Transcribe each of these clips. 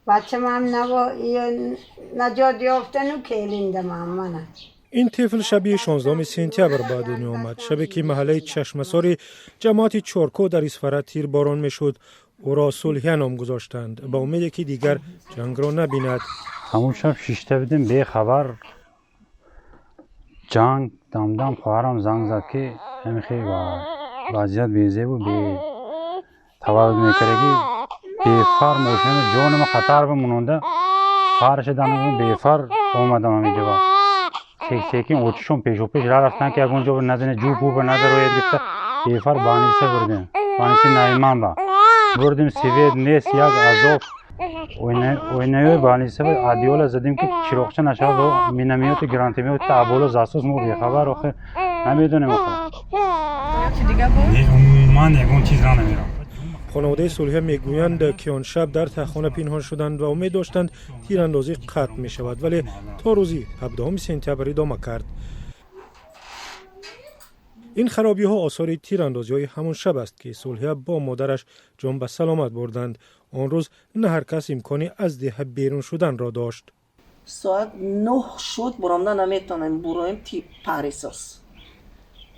Бачамам наҷот ёфтану келиндамам мана. Ин тифл шаби 16 сентябр ба дунё омад, шабе ки маҳаллаи Чашмасори ҷамоати Чоркӯ дар Исфара тирборон мешуд. Ӯро Сулҳия ном гузоштанд, ба умеде ки дигар ҷангро набинад. Ҳамун шаб шишта будем, бехабар ҷанг дамдам. Хоҳарам занг зад, ки ҳамихе вазъият безебу бе таваллуд мекардаги. Бефар мошина ҷонама хатар бимононда, фарша данам, бефар омадам ҳаминҷоба. Секин отишон пешопеш рафтан, ки ягон ҷо назане, ҷӯб назарояд гифта, бефар больница бурдем. Больница Найман ба бурдем, свет нест, як азоб. Ойнаёи больница одеяло задем, ки чироқча нашавад. Миномёту гранатомёт аболо засос, мо бехабар, охир намедонем охир. Умуман ягон чиз намерам. Хонаводаи Сулҳия мегӯянд, ки он шаб дар таҳхона пинҳон шуданд ва умед доштанд, тирандозӣ қатъ мешавад, вале то рӯзи 17 сентябр идома кард. Ин харобиҳо осори тирандозиҳои ҳамон шаб аст, ки Сулҳия бо модараш ҷон ба саломат бурданд. Он рӯз на ҳар кас имкони аз деҳа берун шуданро дошт. Соат 9 шуд, буромда наметонем буроем. Тир парисос,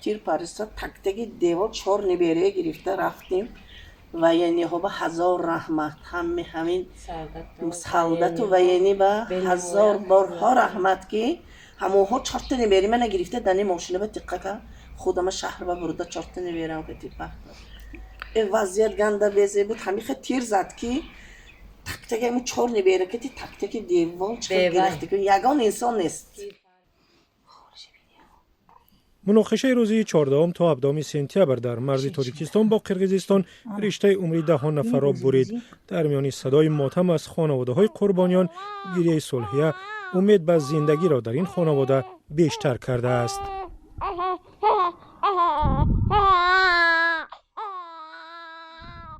тир парисос, тактаги девор. Чор неберее гирифта рафтем. Военный ҳо ба ҳазор раҳмат, ҳаме ҳамин солдату военный ба ҳазор борҳо раҳмат, ки ҳамонҳо чорта небери мана гирифта, дани мошина ба тиққа кард, худама шаҳр ба бурда, чорта неберам ки пахта. Вазъият ганда безе буд. Ҳамиха тир зад, ки тактаги ҳамин чор небера ки тактаки девол чиқар гирифта, ягон инсон нест. Муноқишаи рӯзи 14 то 17 сентябр дар марзи Тоҷикистон бо Қирғизистон риштаи умри даҳон нафарро бурид. Дар миёни садои мотам аз хонаводаҳои қурбониён, гирияи Сулҳия умед ба зиндагиро дар ин хонавода бештар кардааст.